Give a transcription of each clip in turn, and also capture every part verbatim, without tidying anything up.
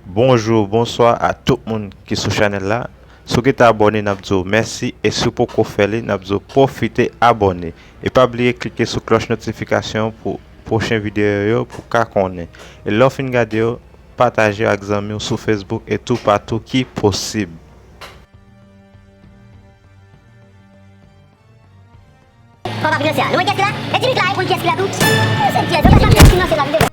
Bonjou, bonswa a tout moun ki sou chanèl la. Si w gentan abòne, n ap di w mèsi, e si w poko fè li, n ap di w pwofite abòne. E pa bliye klike sou klòch notifikasyon pou pwochen videyo yo pou w ka konnen. E lè w fin gade yo, pataje yo ak zanmi w sou Facebook e toupatou ki posib. Papa finansye a. Nou wè kiyès ki la? E Jimmy la, e pou l kiyès ki la tou? Se Jimmy. Finansye la, nou te wè.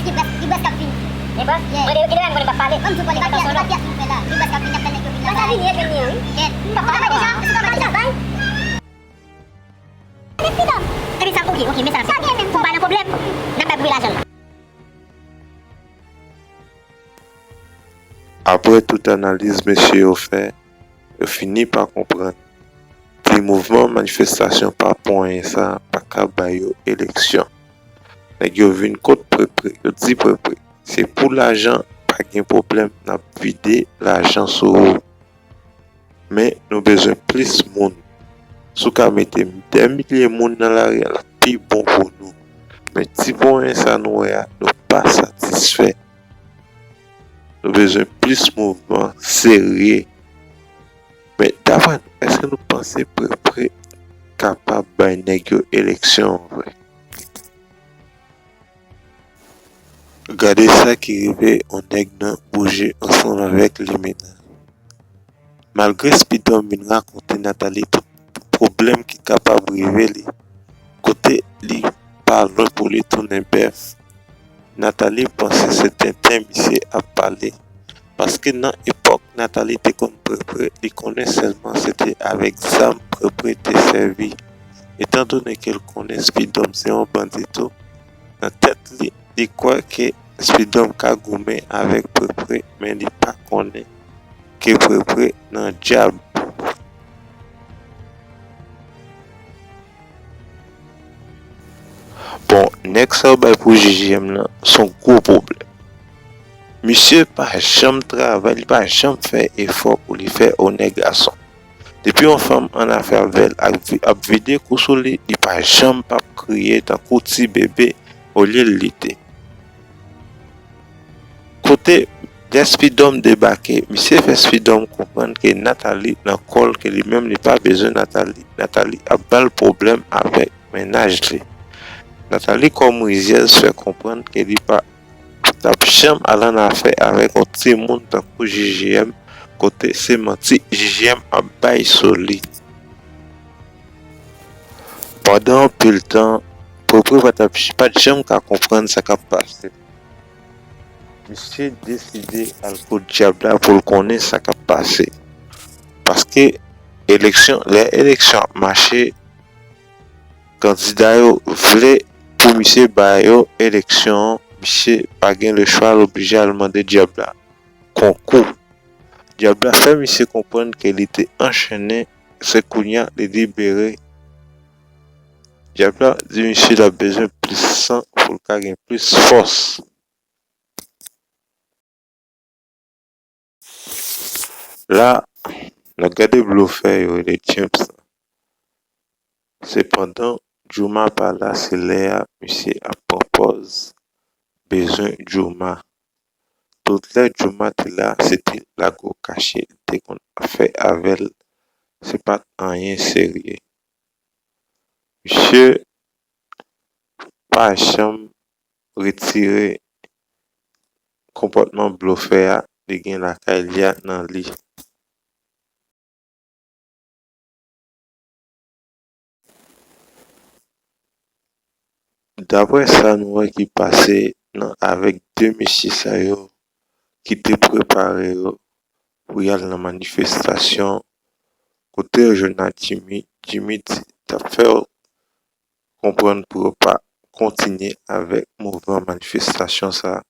Li prèske, li prèske ap vini. Li prèske? Yeah. Mwen, de, de, mwen, m pa pale. Mwen, m tou pale. Li pa pyès, li pa pyès pou l fè la. Li prèske ap vini, ap tann nèg yo vin la. Sa vini, e vini, wi. Yeah. M pa pale deja, m pa pale deja, bay. Epi sa, oke, oke, men sa, pou pa nan pwoblèm, n ap bay pou lajan la. Apre tout analiz mesye yo fè, yo fini pa konprann. Ti mouvman manifestasyon pa ponyen sa pa ka ba yo eleksyon. Nèg yo vin kot Prepre, yo di Prepre, se pou lajan, pa gen pwoblèm, n ap vide lajan sou ou. Men nou bezwen plis moun. Si w ka mete dè milye moun nan lari a, l ap pi bon pou nou. Men ti ponyen sa nou wè a, nou pa satisfè. Nou bezwen plis mouvman serye. Men daprè nou, èske nou panse Prepre kapab bay nèg yo eleksyon vre? Gade sa ki rive yon nèg nan bouje ansanm avèk Limena. Malgre Spidòm vin rakonte Nathalie tout pwoblèm ki kapab rive li, kote li pa lwen pou li tounen bèf, Nathalie panse se tenten misye ap pale, paske nan epòk Nathalie te konn Prepre, li konnen sèlman se te avèk zam Prepre te sèvi. Etandone ke l konnen Spidòm se yon bandi tou, nan tèt li, li kwè ke Spidòm ka goumen avèk Prepre, men li pa konnen ke Prepre nan dyab. Bon, nèg sa yo bay pou J J M nan, se yon gwo pwoblèm. Misye pa janm travay, li pa janm fè efò pou li fè onè gason. Depi yon fanm annafè avè l ap vi-, ap vide kou sou li, li pa janm p ap kriye tankou ti bebe olye l lite. Kote lè Spidòm debake, misye fè Spidòm konprann ke Nathalie nan kò l, ke li menm li pa bezwen Nathalie. Nathalie ap ba l pwoblèm avèk mennaj li. Nathalie kòm rizyèz fè konprann ke li pa t ap janm al annafè avèk yon timoun tankou J J M, kote se manti J J M ap bay sou li. Pandan anpil tan, Prepre pa t ap, pa t janm ka konprann sa k ap pase. Misye deside al kot dyab la pou l konnen sa k ap pase. Paske eleksyon, lè eleksyon ap mache, kandida yo vle pou misye ba yo eleksyon an, misye pa gen lechwa, l oblije al mande dyab la konkou. Dyab la fè misye konprann ke li te anchennen, se kounye a li libere. Dyab la di misye l ap bezwen plis san pou l ka gen plis fòs. La, n ap gade blofè yo rele James la. Sepandan, Jooma pa la, se lè a misye ap pran pòz bezwen Jooma. Tout lè Jooma te la, se te lago kache li te konn ap fè avè l. Se pa t anyen serye. Misye pa janm retire konpòtman blofè a li gen lakay li a nan li. Daprè sa nou wè ki pase nan, avèk de mesye sa yo ki te prepare yo pou y al nan manifestasyon, kote yo jwenn ak Jimmy, Jimmy di, t ap fè yo konprann pou yo pa kontinye avèk mouvman manifestasyon sa a.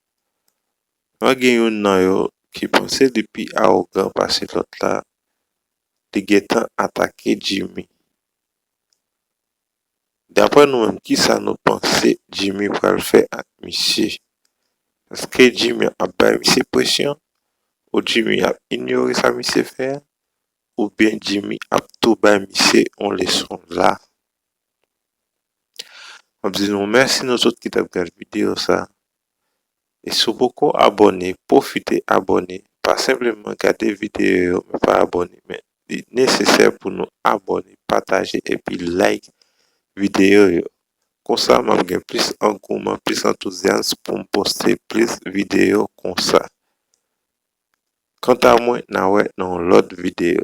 Mwen gen youn nan yo ki panse li pi awogan pase lòt la, li gentan atake Jimmy. Daprè nou menm, kisa nou panse Jimmy pral fè ak misye? Èske Jimmy ap bay misye presyon? Ou Jimmy ap inyore sa misye fè a? Oubyen Jimmy ap tou bay misye yon leson la? M ap di nou mèsi nou tout ki t ap gad videyo sa. E si w poko abòne, pwofite abòne. Pa senpleman gade videyo yo, men pa abòne. Men li nesesè pou nou abòne, pataje epi like videyo yo. Konsa, m ap gen plis angouman, plis antouzyas pou m poste plis videyo konsa. Kanta mwen, n a wè nan yon lòt videyo.